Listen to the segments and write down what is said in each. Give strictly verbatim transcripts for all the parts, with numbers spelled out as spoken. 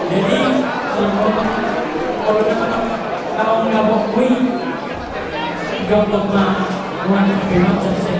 Jadi, kalau dapat kawan gabok kui, gabok ma, buat kena sukses.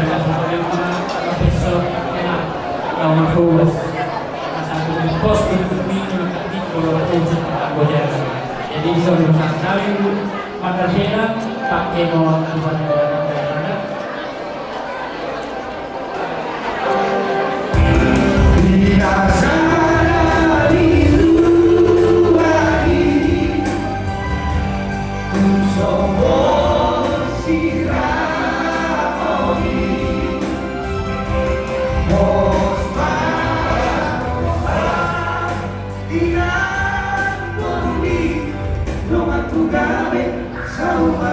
Jadi, di sini santabi, mata senang, pakai mau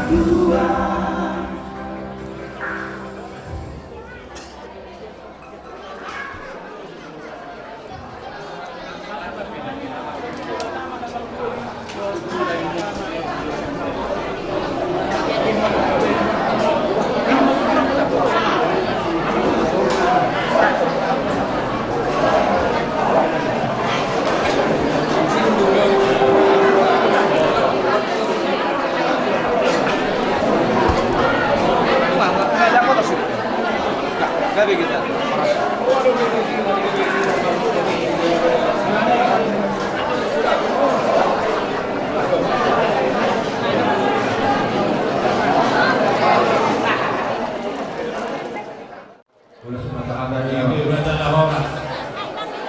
Tuhan.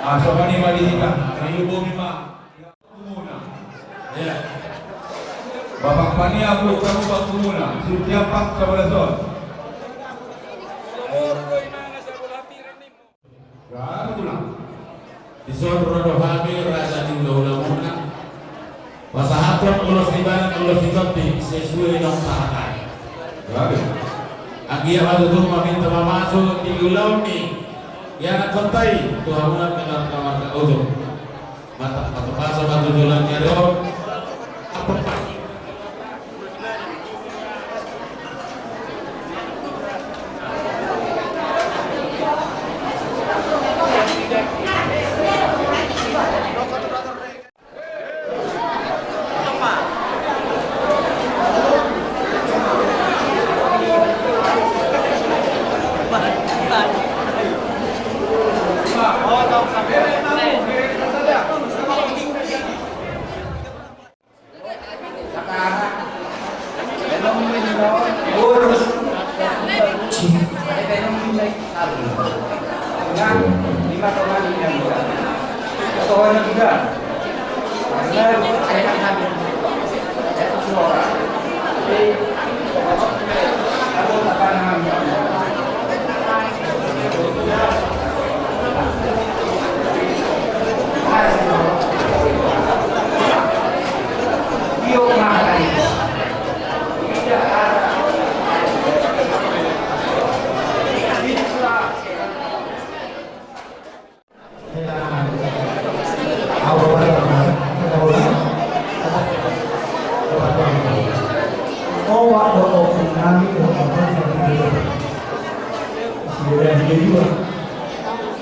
Asa mani ma di hita, na iubomi ma. Ia. Bapak Pania, Pulu Kamu, Pak Kumuna, Sintiapak, Sabalason. Gabe tulang. Dison ro do hami raja ni hulahula muna. Pasahathon ulos ni badan, ulos ni tondi, sesuai nang tahatai. Gabe. Anggiat ma tutu maminta mamasu di ulaon ni ianakhonta i tu hamuna keluarga marga Oto. Mata, mata pasu, mata tulang ni ari on.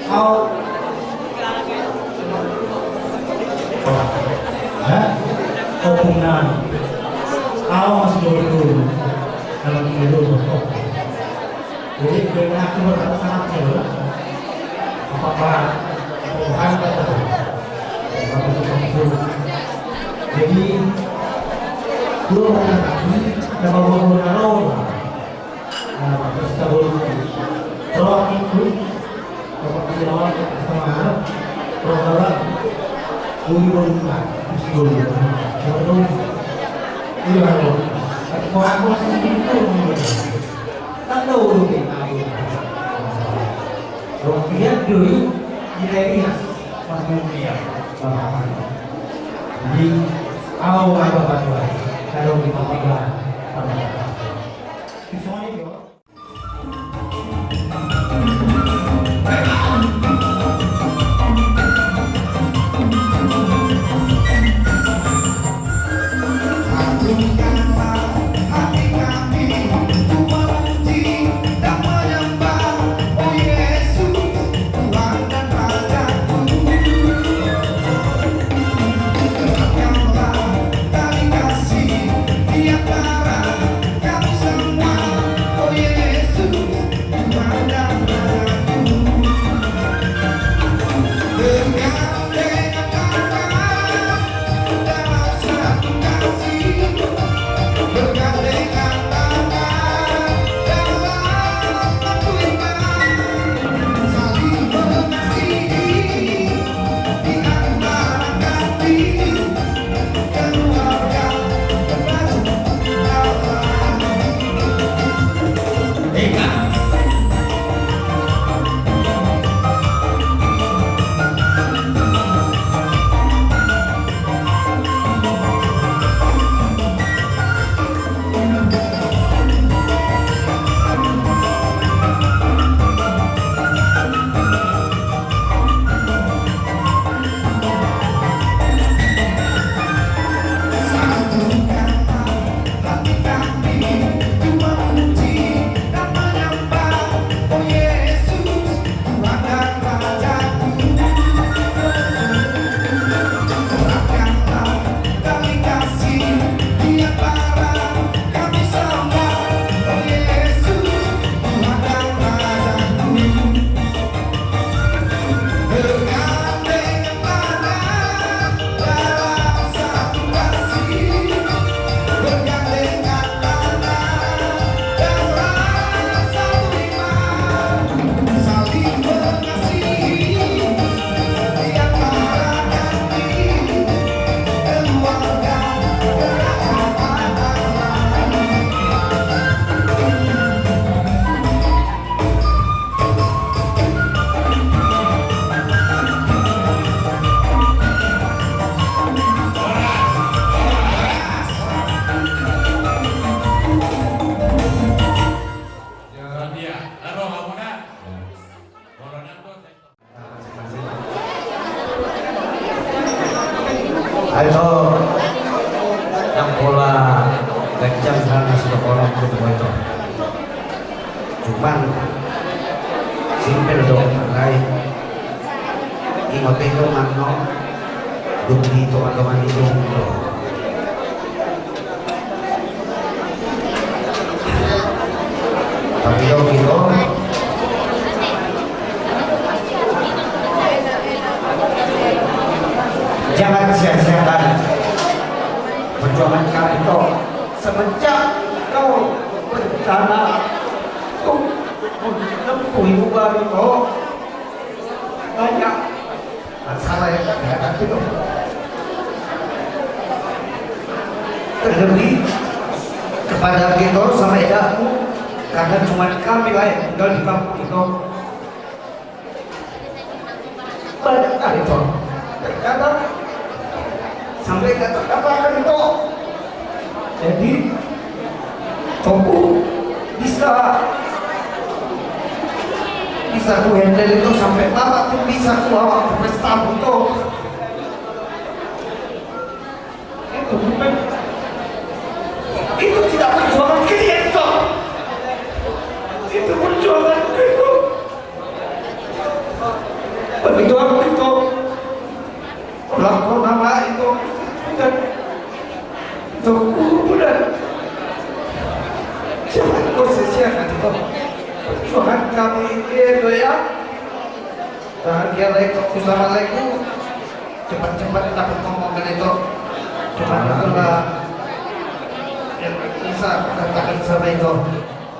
Au. Hah? Ompung nami. Au masih dulu. Kalau tidak dulu. Jadi, dengan aku berpasangan, ya, apa, Pak? Tuhan kata. Jadi, dua orang lagi, nama Bobo Naro. Nah, terus kita boleh. Kalau aku, Bapak Kecil Awal, sama, Rokalan, Uli Bonita, Uli Bonita. Iya, Bang. Mau aku masih hidup, kan tahu, Bang. Rokian dulu, kita lihat, Bang, dia, Bang. Jadi, au, apa, Bang, kalau kita pegang, Bang. Misalnya, Ito, nang pola ganjang hal na sudah orang kutu ito. Cuman simpel do, rai. Ingot ito manno, dung di tonga-tonga ni ito. Tapi do ito. Jangan sia-siakan perjuangan kami, Ito. Semenjak kau berencana untuk menempuh hidup baru, Ito, banyak masalah yang kami hadapi, Ito. Terlebih kepada Ito sama edakmu, karena cuma kami lah yang tinggal di kampung, Ito. Banyak hal, Ito. Terkadang sampai nggak terkatakan, Ito. Jadi, Ito, ku bisa, bisa ku handle, Ito, sampai bapak pun bisa ku bawa ke pesta, Ito. Itu bukan, itu tidak perjuangan kalian, Ito. Itu perjuangan, Ito. Perjuangan, Ito. Laku nama, Ito. Bukan. Ito, bukan. Jangan kau sia-siakan, Ito. Perjuangan kami ini, Ito, ya. Bahagialah, Ito, ku sama lagu. Cepat-cepat dapat ngomong kan, Ito. Cuma itulah yang bisa katakan sama, Ito.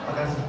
Makasih.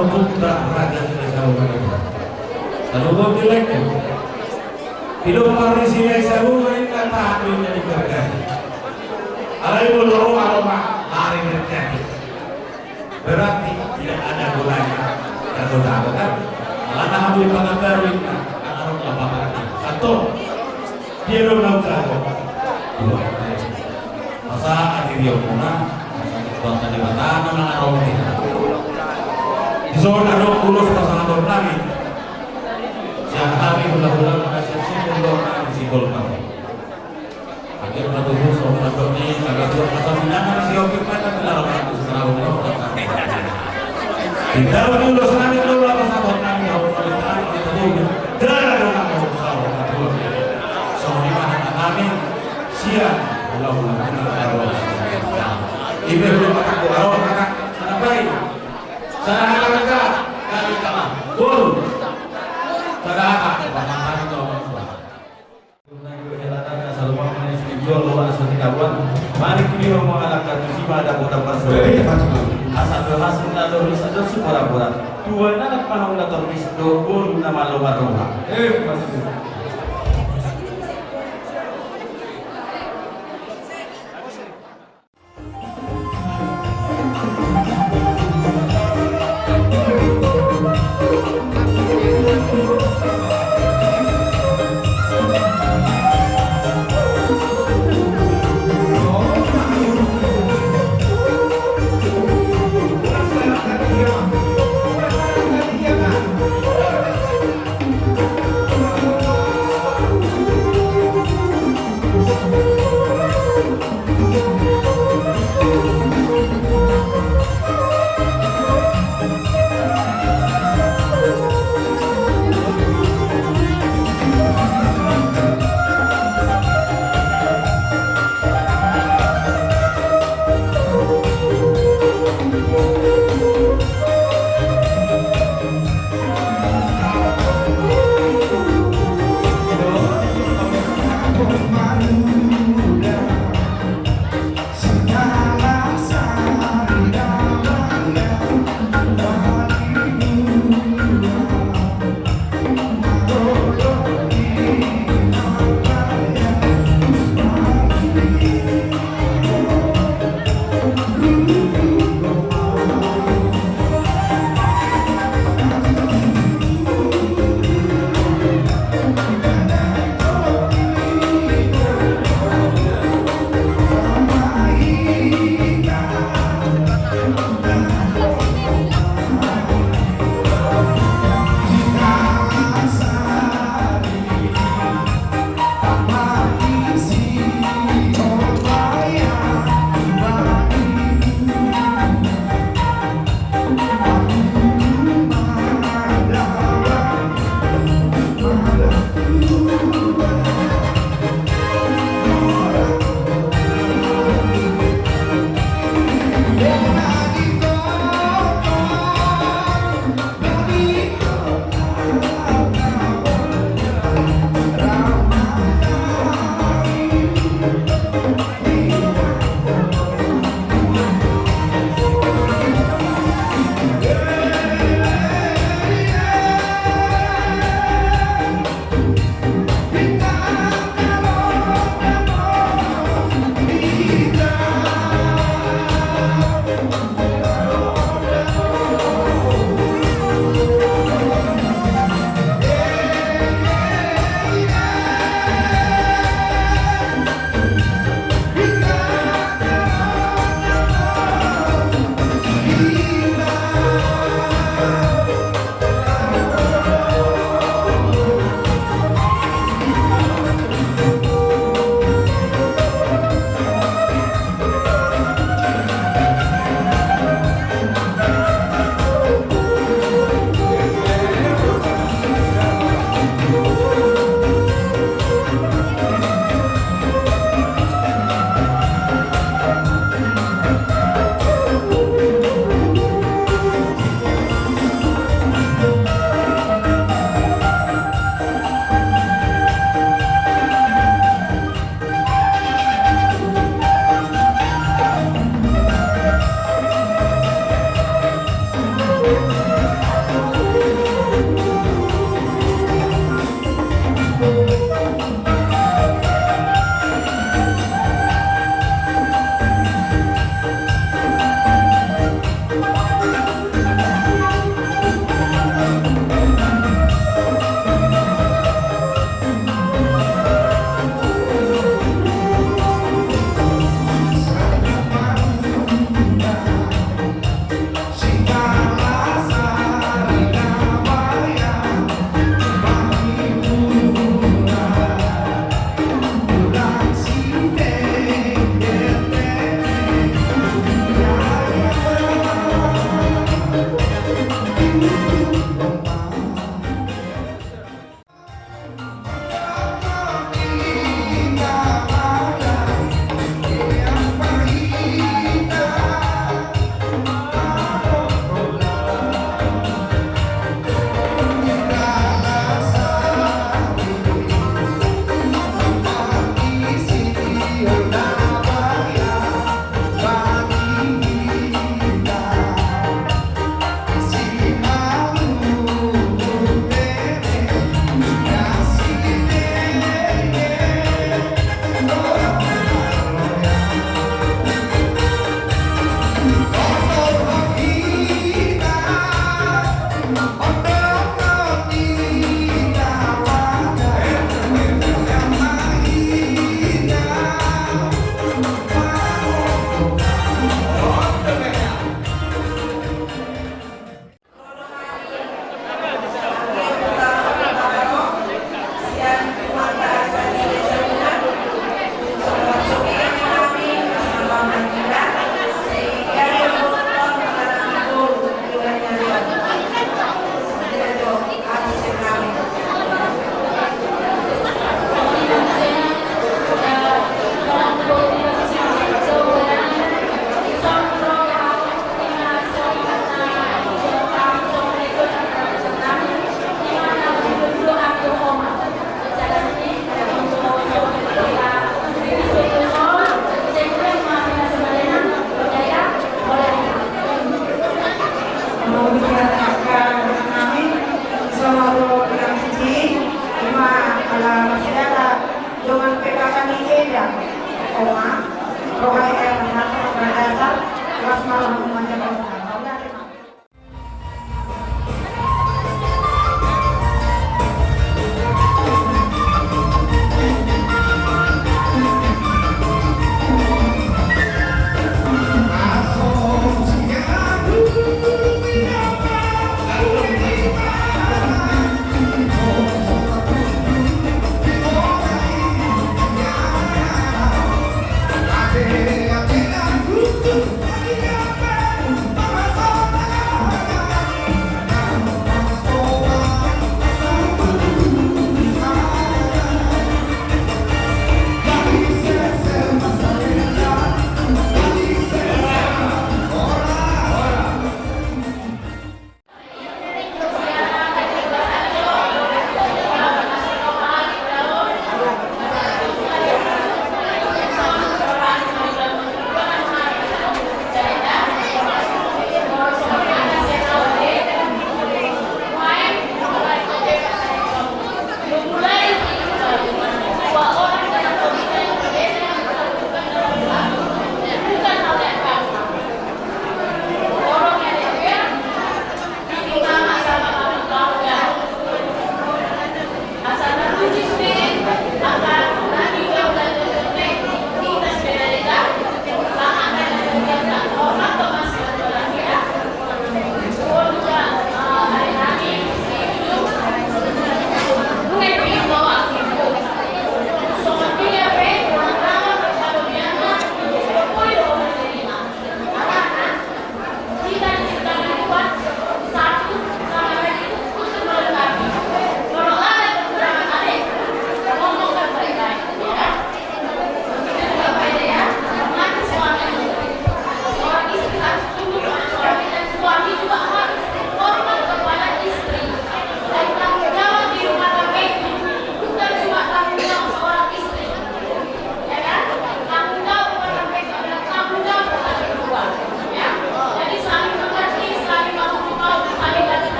Kota raja sila sabu manita. Lalu kau jelek ya. Hidup parisi ya sabu manita tak ada yang dikerjain. Alai bolo aroma hari terjadi. Berarti tidak ada gunanya jago-jago kan? Alana hami pangandarin kan? Kan aroma apa berarti? Atau dia lo nau jago. Masa akhir dia muna, masa kita tadi batana nang aroma dia. Di sana ada ulos pasangan nami. Siang hari hula-hula masih sipul nami sipul nami. Akhirna tubu songon na toni taga tuak na saminangan si Opik ma na pinarok na tubu sarau na orang na. Indahu ni ulos nami dola pasahat nami hau na pinarok na tubu. Dara dona hau sarau na tubu. Songon i ma hata nami sian hula-hula na pinarok. Ibe hula patak hula-hula na baik. Sada hata hata kami kama. Bolu. Sada hata. Pasangan nami dola. Nai do hela dana salomang nai sini jual lo asa di kawan. Mari kini lo mangalangka tu si mada kota pasal. Asa do hasil na do risa do si pora-pora. Tua na anak panau na tormis do bolu na malo marroha. Eh, pasti.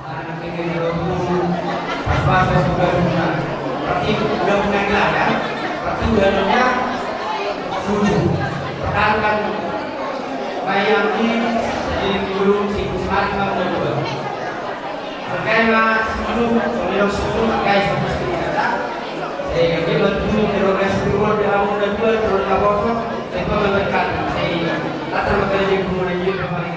Anak ini dua puluh, pas-pas, pas juga semua. Berarti udah mulai gelap ya. Berarti udah nanya tujuh. Pertahankan bayang di, di dulu si Usman sama udah dua. Hargai mas dulu, kalau yang sepuluh hargai sama sepuluh kata. Sehingga dia buat dulu, terus sepuluh, dia mau udah dua, terus nggak bosok, saya tuh nggak berkat. Saya latar bekerja guru dan juga paling.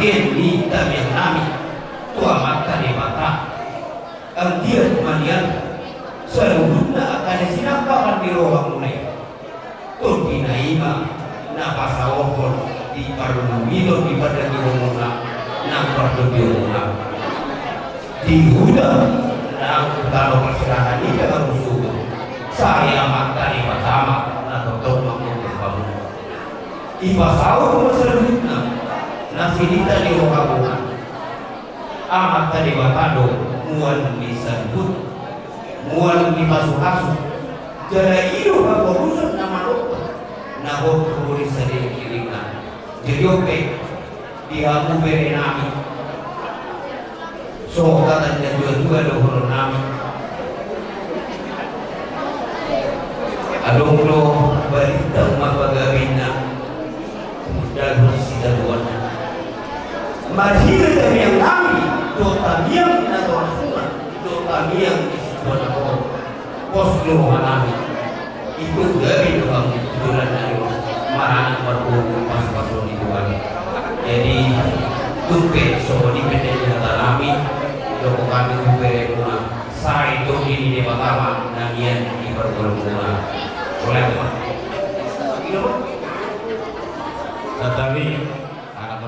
Ni tamiang nami tu Amanta Debata. Anggiat ma nian saluhutna angka na sinangkapan ni rohamuna i. Tondina i ma na pasaorhon di parluiton di pardagingmuna nang pardagingmuna. Di huta nang tano parserahan i da hamu suhut. Sai Amanta Debata ma na tongtong manggohi hamu. Ipasaut ma saluhutna na sinita ni rohamuna. Amanta Debata do mual ni saluhut, mual ni pasupasu. Jala i do haporusan na manopot na hot tu uli sadari iringna. Jadi on pe di hamu bere nami. So hata ni natuatua dohonon nami. Adong do balintang ma pagabenna. Dalan sitaruan. Marhite tamiang nami dohot tamiang na torasuna dohot tamiang ni situan na torop. Pos do roha nami. Itu gabe do hamu tu dolan na ro manang marboru pasupasu ni Tuhan. Jadi tung pe songon i pe di hata nami. Didok hami tu beremuna. Sai Tondi ni Debata ma na nian di parngoluonmuna. Oleh apa? Tetapi anak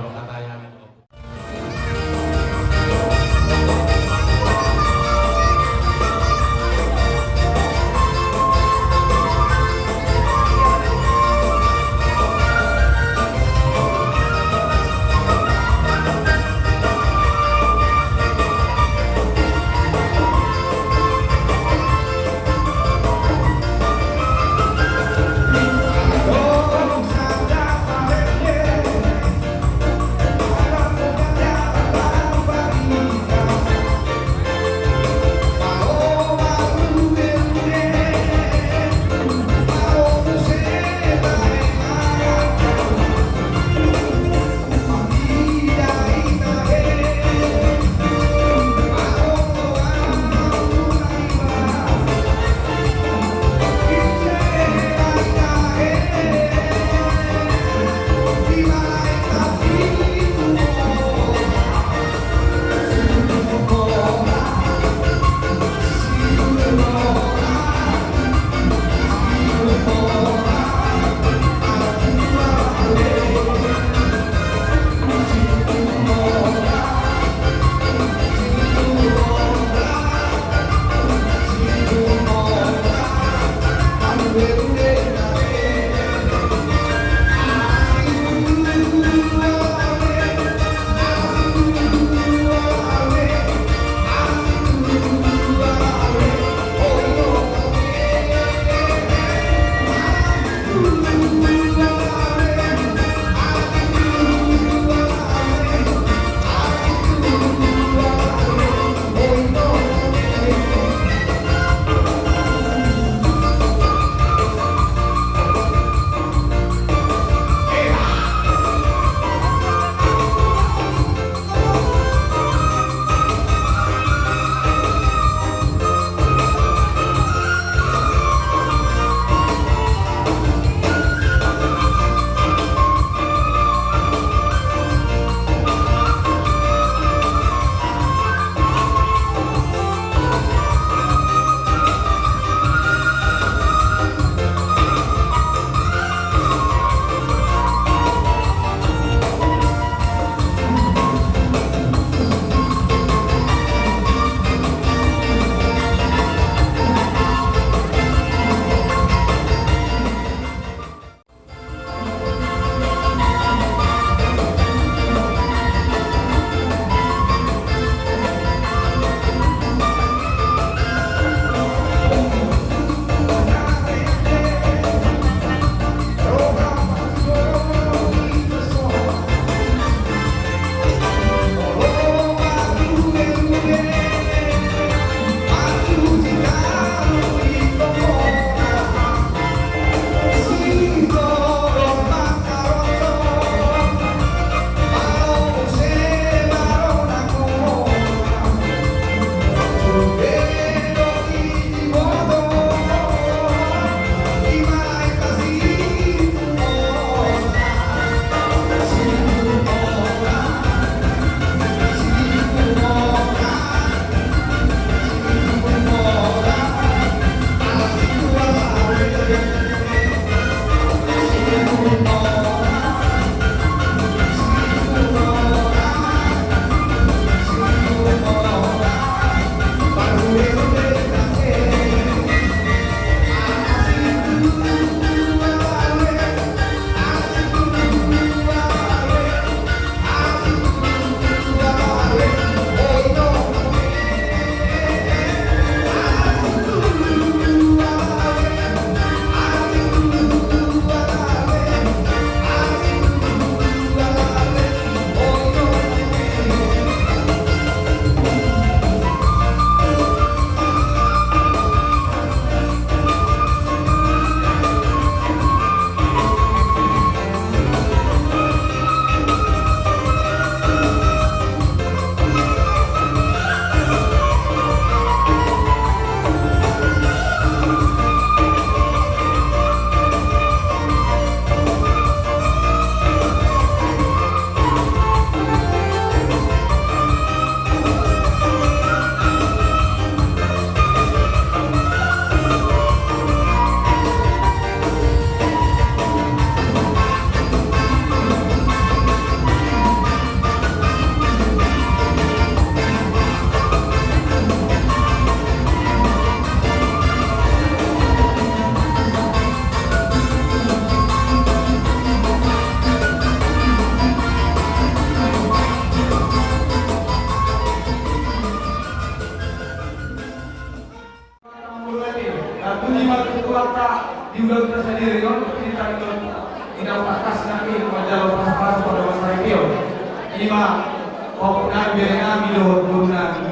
Ima, pahompu nami, bere nami dohot boru nami.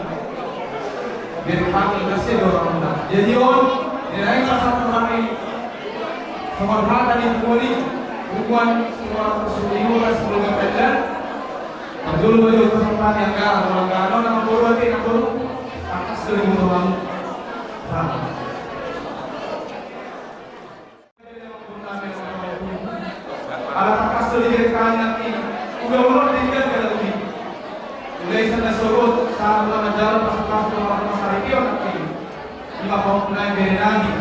Bere nami, kasih dohot boru nami. Jadi on, di lain pasal nami. Sama hata di bumi, bukan semua sudah, semoga kalian. Betul, betul, kesempatan yang gak, orang gak, orang boru, nanti orang boru. Atas dari boru kamu. Sama. Ala tangkas do diberkahi nanti. Udah ulok tinggal dalam ini. Udah isa na sogot, saat lama jalan pas-pas ke orang pasar itu nanti. Ima pahompu nami, bere nami.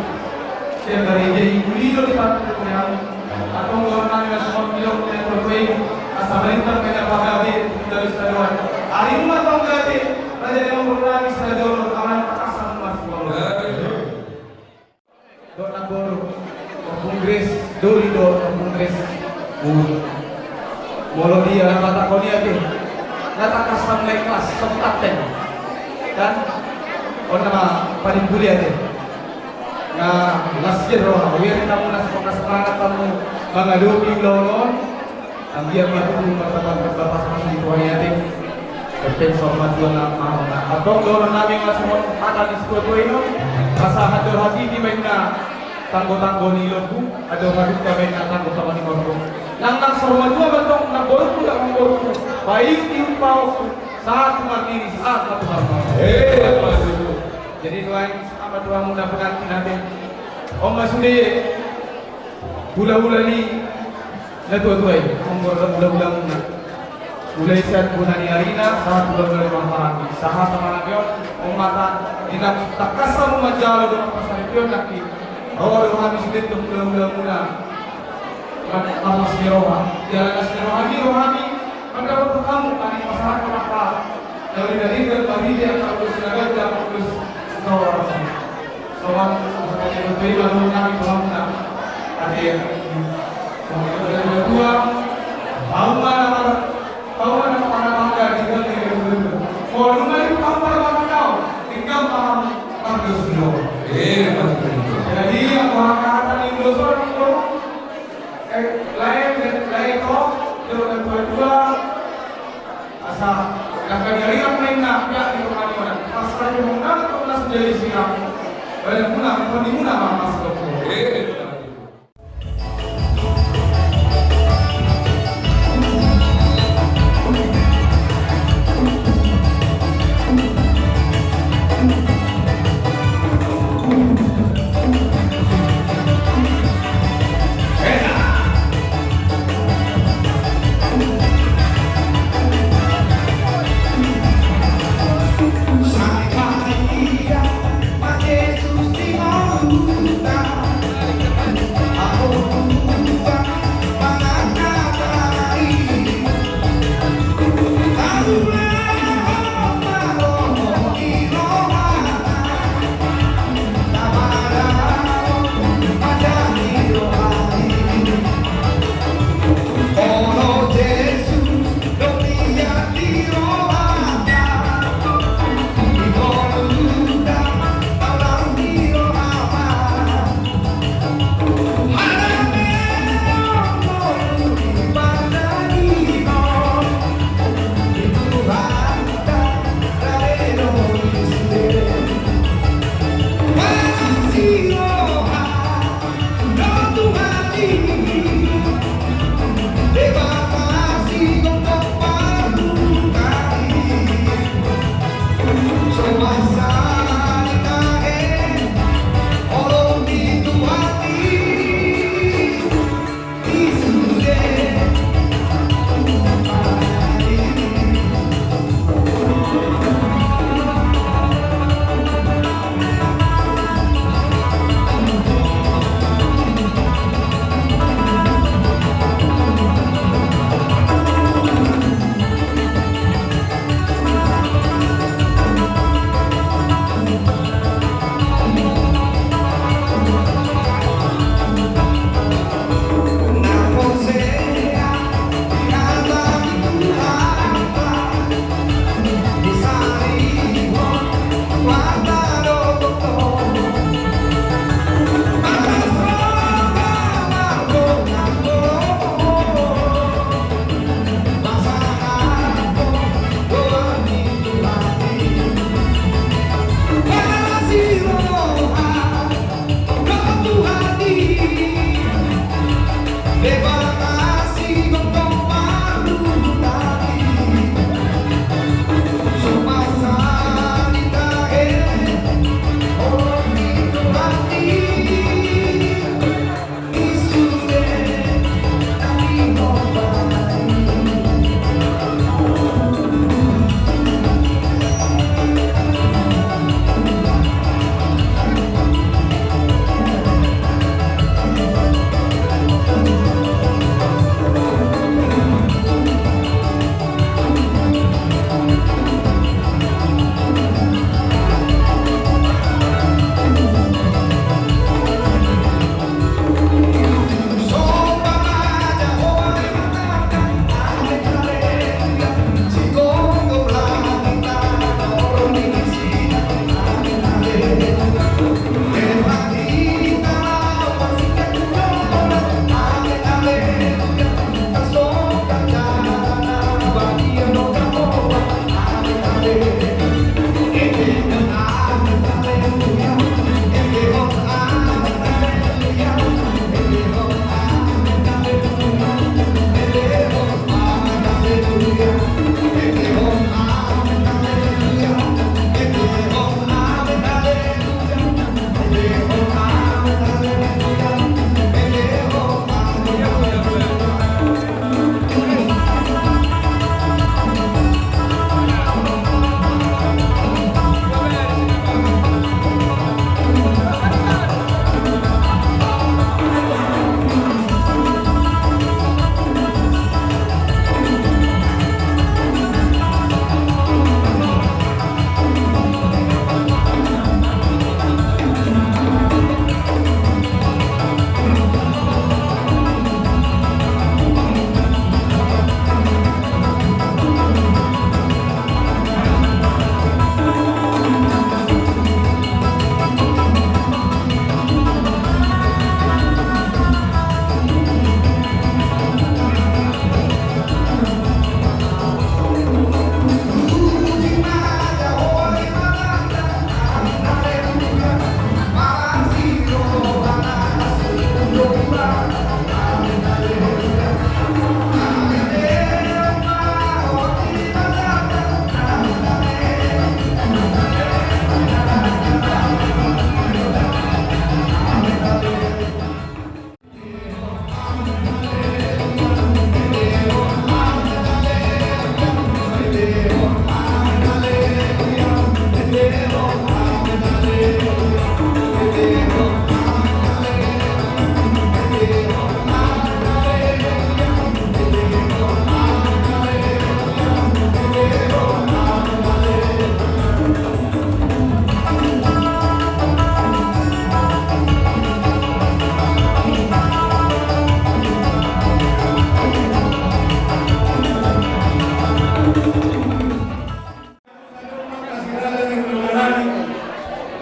Sian Barejo i, uli do di pantai Koyang. Atong dohot nami na songon bilok di Koyang. Asa balintang kena pagabe, kita bisa doan. Ari uma tong gabe, raja dengan boru nami sada dohot, aman takasan mas. Dohot namboru, Ompung Grace, doli do Ompung Grace. Molo dia na patakon i ate, na tangkas sampe kelas, sampe taten. Kan? On nama paling buli ate. Na las je roha, uian hamu na semangat, semangat hamu mangadopi ulaon on. Anggiat ma tutu martaban marbapas ma sude tu hami ate. Penting so ma tuan na mahona. Antong dohonon nami ma songon hata ni situatua i do. Asa andor hatiti ma inna tanggo-tanggo ni lombu, andor hatiti ma inna tanggo-tanggo ni horbo. Nang nang saur matua ma antong namborungku dohot namborungku. Paihut-ihut pahompu. Sahat tu marnini, sahat ma tu marnono. Eh, apa itu? Jadi nuaeng sahat ma tu hamuna pengantin ate. On ma sude. Hulahula ni natuatua i, on ma hulahula muna. Mulai sian bona ni arina, sahat hulahula ni marhahamaranggi. Sahat ma na on, on ma hata ni na tangkas hamu manjalo dohot pasaripeon nangkin. Ro do hami sude tu hulahula muna. Marlas ni roha. Jala las ni roha ni roha ni. Mandapothon hamu, ari pasahat ma hata. Dari, dari, dari, dari, dia, kalau sudah ada, dia, terus, kalau orang. Sobat, sobat, yang berbeda, lalu kami, sobat, ada yang, sobat, yang kedua, tahu mana, tahu mana, mana, mana, di dalam yang kedua. Kalau lu main, tahu mana, mana, kau, tinggal paham, harus dulu. Eh, betul, betul. Jadi, apa kata Indo seorang guru? Eh, lain, lain, toh, dia udah dua-dua. Asa, dangka ni ari nang main na, piak di rumah ni mana. Pas lagi mau nang, kau nas jadi siram. Banyak guna, kau di guna, mas, kau.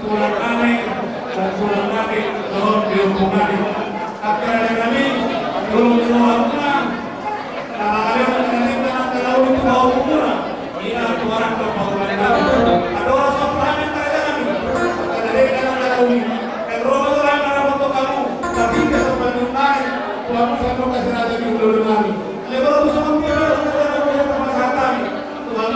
Tulang nami, dan tulang nami, dohot di ompung nami. Angka raja nami, tolong di bawah rumah. Karena kalian mengenai dengan kalau itu bawah rumah. Ina tu arah ke bawah rumah. Ada orang sok nami angka raja nami. Karena dia kan angka raja nami. Dan rumah tu lain arah untuk kamu. Tapi kita semua di rumah. Tuhan satu kasih raja di ulu nami. Lebar tu sama dia, raja nami, pemasangan. Tuhan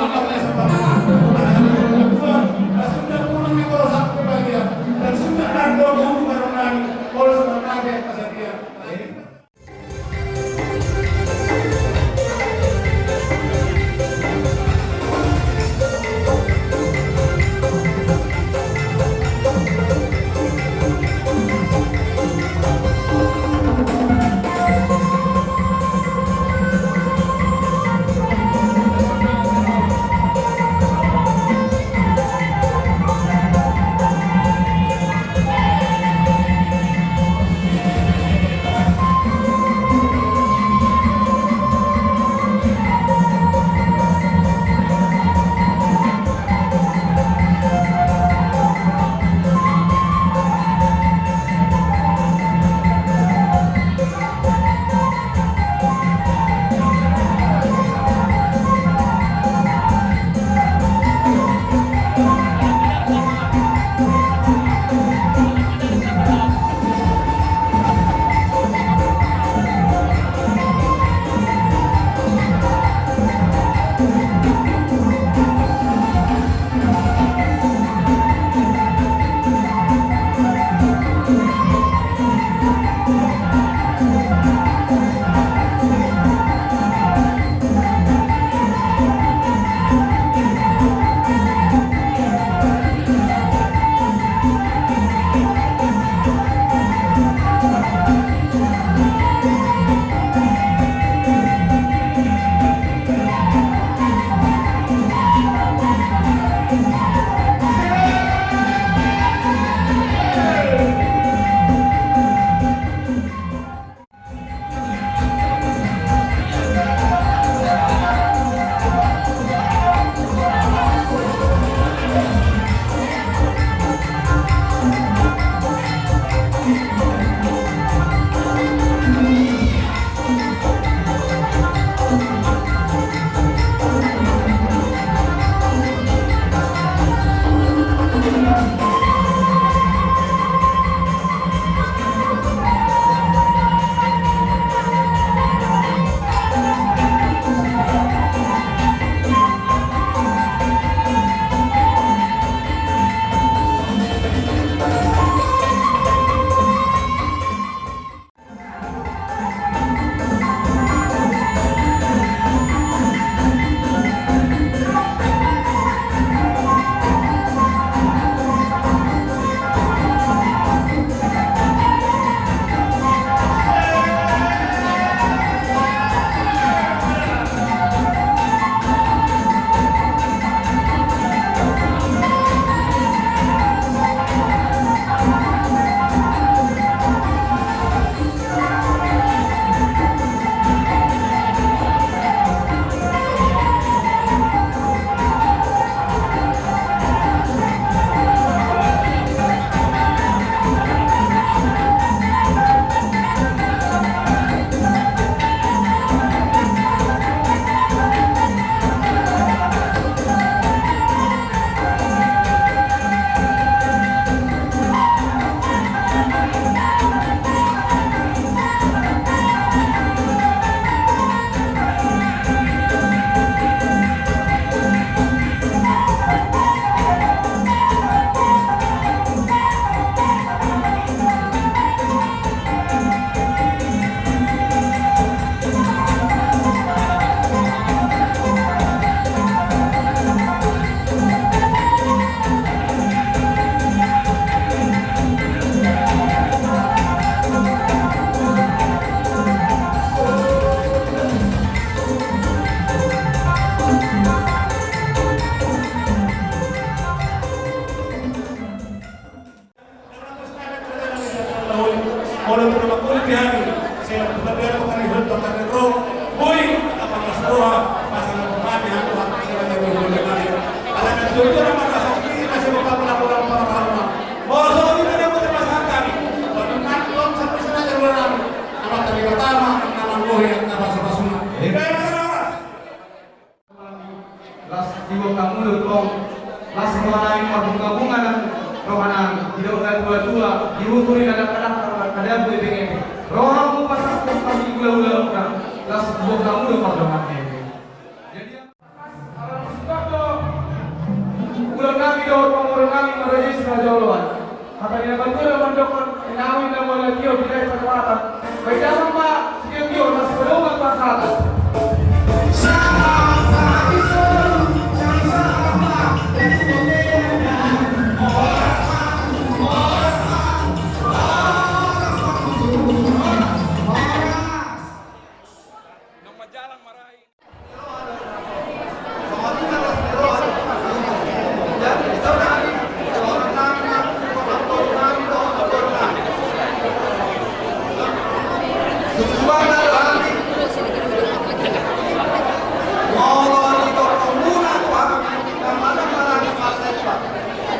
Las diboan hamu do tong, las roha nami marbunga-bunga nang roha nami, didok na tua-tua, diuturi na dangka-dangka, na dabu ebeng-ebeng. Roha hamu pasahat hamu di hula-hula nami, las diboan hamu do pardongan ni eme. Jadi, ala ni i do, ulaon nami dohot pamoruon nami marraja i si Raja Oloan. Hata ni na batua do mandokkon, inna ahu inna mauliatio, binahen satu hata. Bahen damang ma sitio-tio, na sipadomu ma pasahaton.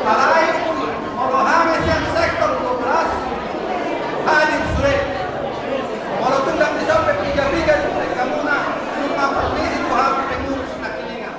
Alai molo hami sian sektor dua belas hadir sude. Molo tung dang disampe piga-piga di hamuna, nunga parmisi tu hami pengurus Nangkiningan.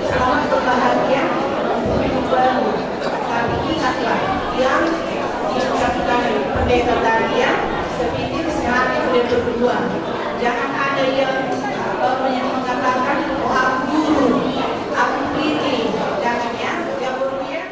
Selamat berbahagia untuk minggu baru. Tapi ingatlah, yang diucapkan pendeta tadi ya, sepikir sehati sudah berdua. Jangan ada yang, eh, yang mengatakan, "Oh, aku guru, aku ini." Jangan ya, yang guru ya.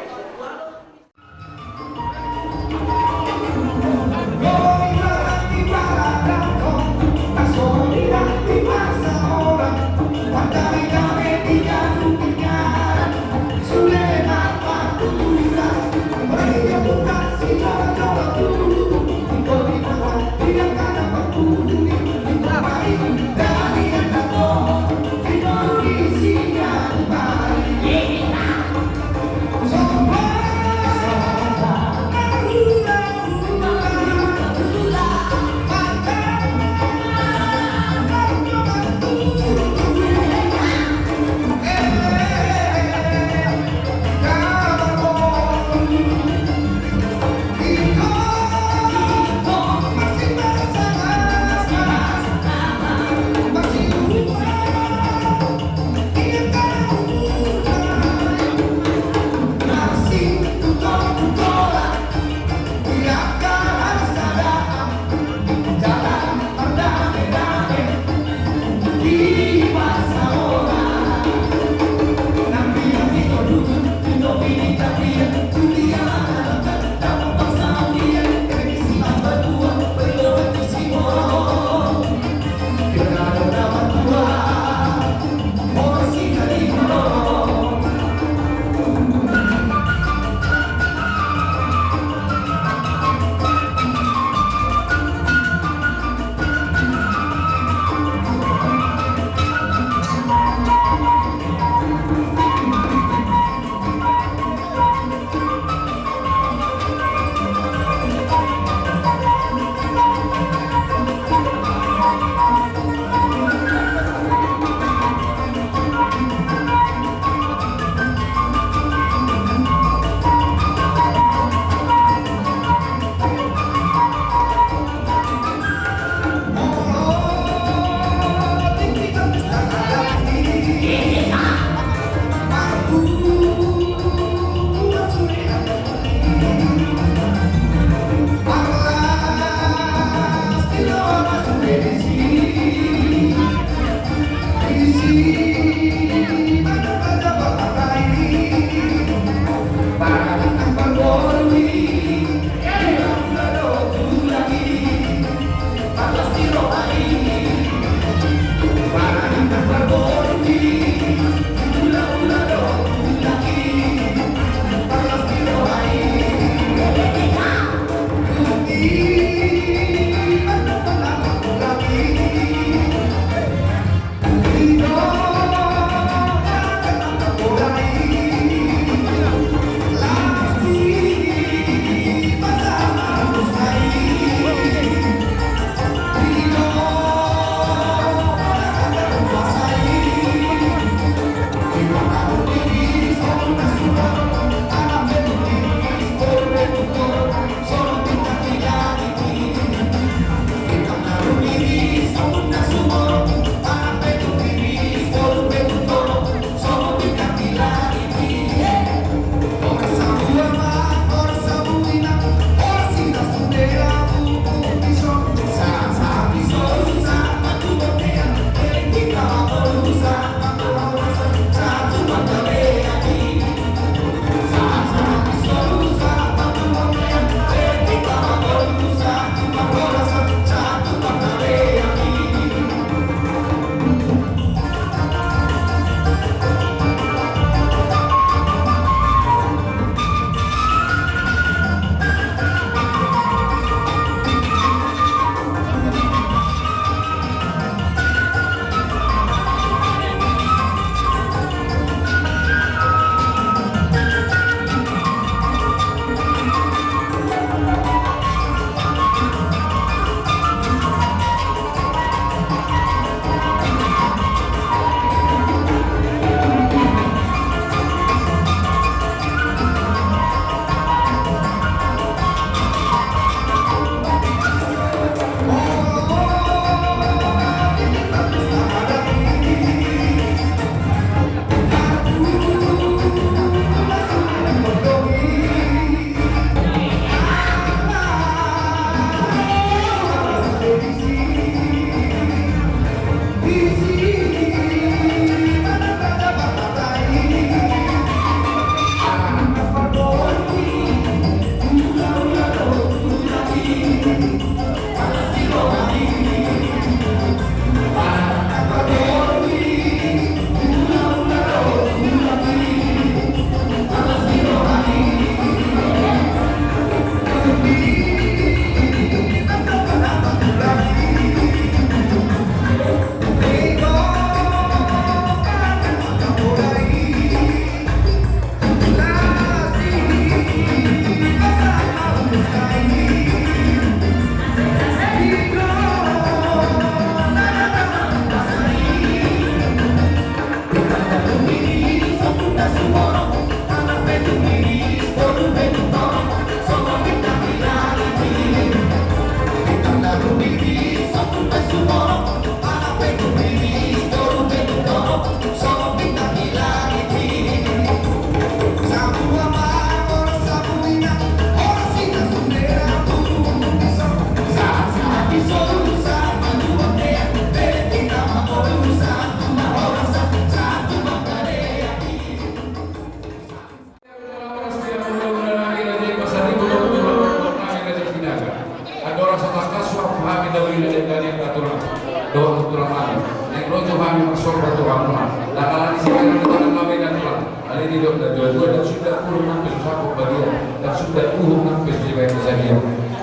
Sobat Tuhan, na alani sibaen na tangan na baen na tulang. Alani didok na dua-dua, ndang suda uhum nang pe so sangkot badia, ndang suda uhum nang pe so sibaen na sadia.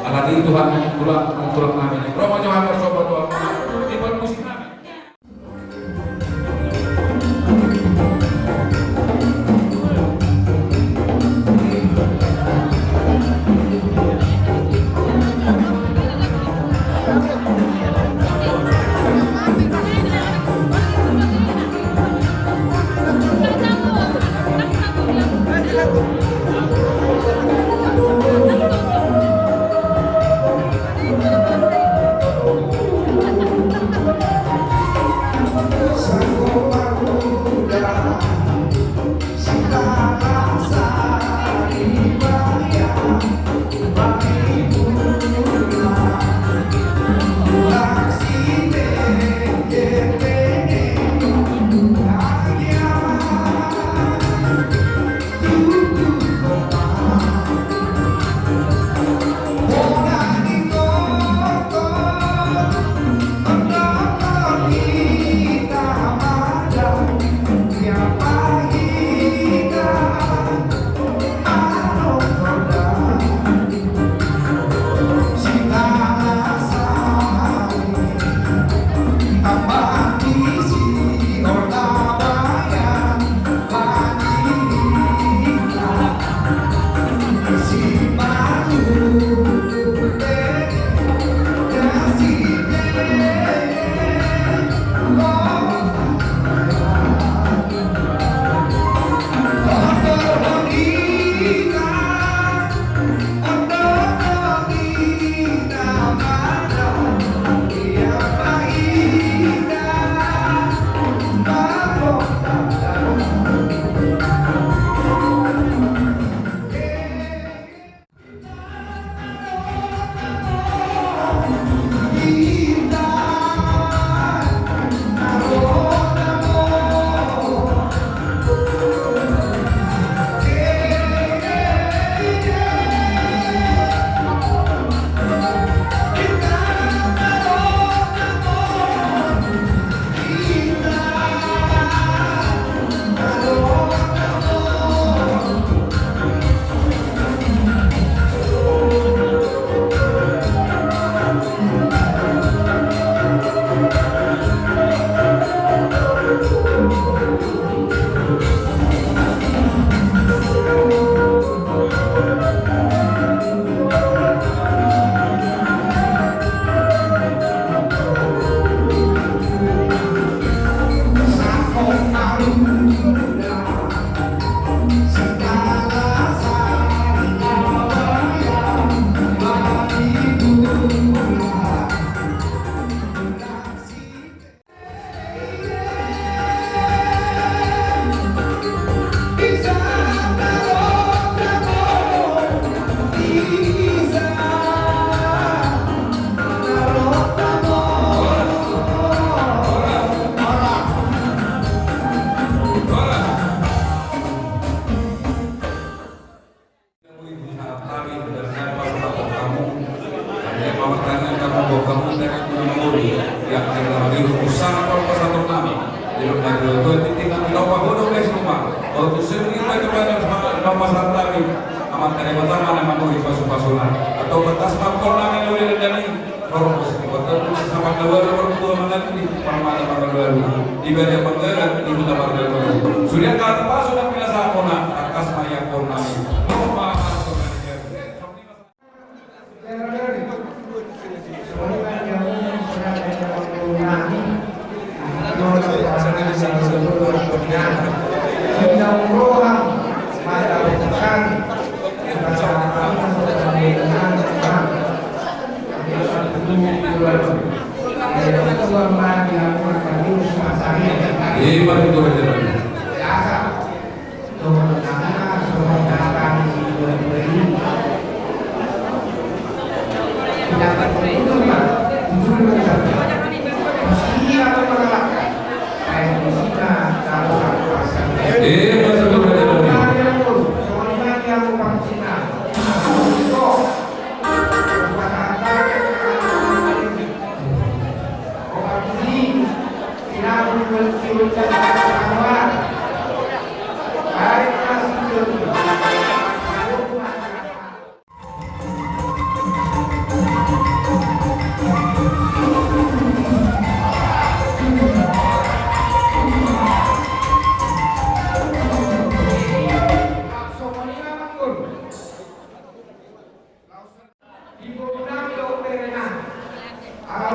Alani Tuhan, tulang, tulang nami. Ro ma jo hami sobat Tuhan, di parmusik nami. Ibu, sahat nami, dan siapa sahat hamu. Hanya pamartangianghon hamu, hamu dari guru-guru yang telah diutus sahat pasahaton nami. Di rumah dua-dua titik nami, tau pahodo guys rumah. Waktu sendiri lagi pada pasahaton nami. Amat dari pertama nama mau dipasupasu lah. Atau batas mampor nami dulu dari Hormos, di kota tu sesama keluarga orang tua mengerti, paman paman keluarga. Ibadah penggerak di kota keluarga. Sudah kata pas sudah biasa kona, atas maya kona. Hormos. Hebat itu, Raja.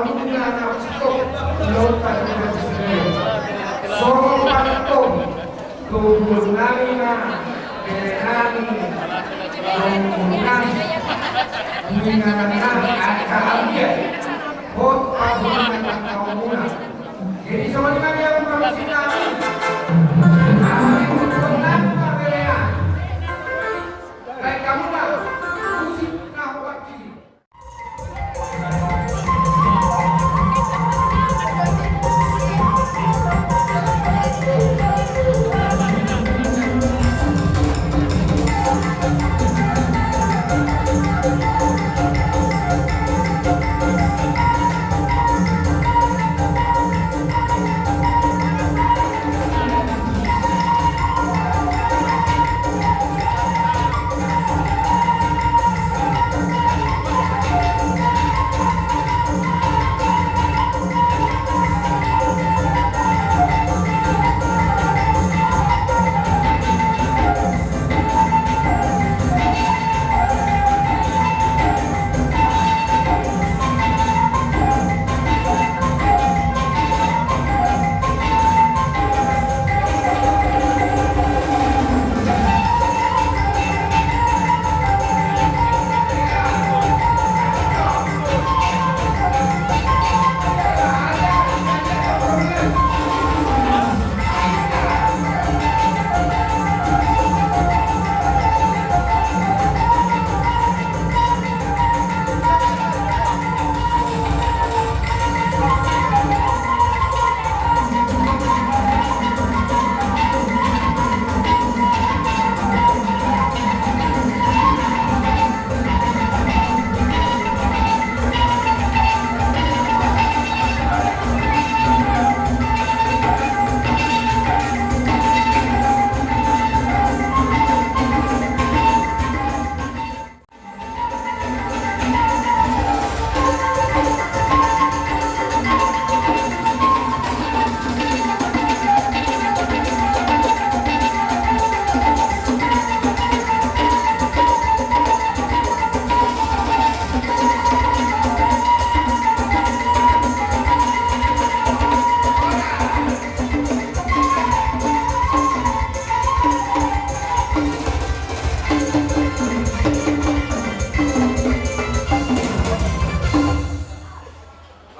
Songon i ma, berenami, berenami, dongan nami, inganan nami, angka alia, hot pahuna tangkaumuna. Jadi songon i ma dia,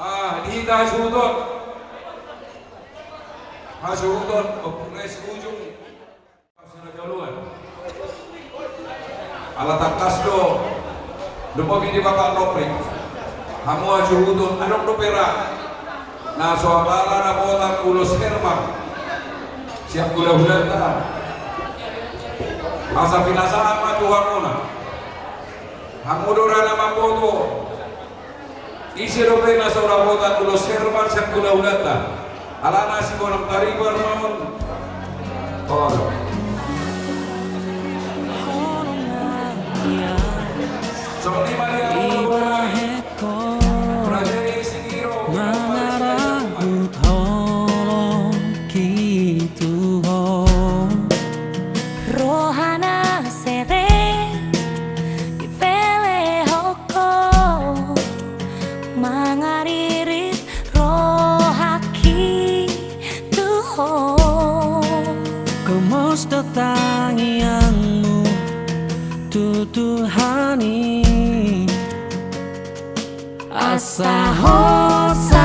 Ah, di hita hasuhuton. Hasuhuton, ompung es ujung. Ala tangkas do, domoki di Bapak Nopri. Hamu hasuhuton, adong dope ra na so apala na botan ulos Herman sian hulahulanta. Asa pinasahat ma tu hamuna. Hamu do ra na mamboto. Ise dope na so ra botan ulos Herman sian hulahulanta? Alana si Bonang Taribar ma on. Olo. Songon i ma dia. Mangarahut holongki tu Ho. Rohana serep dipelehon Ho, mangaririt rohangki tu Ho. Gomos do tangiangmu tu Tuhan i. Asa hosa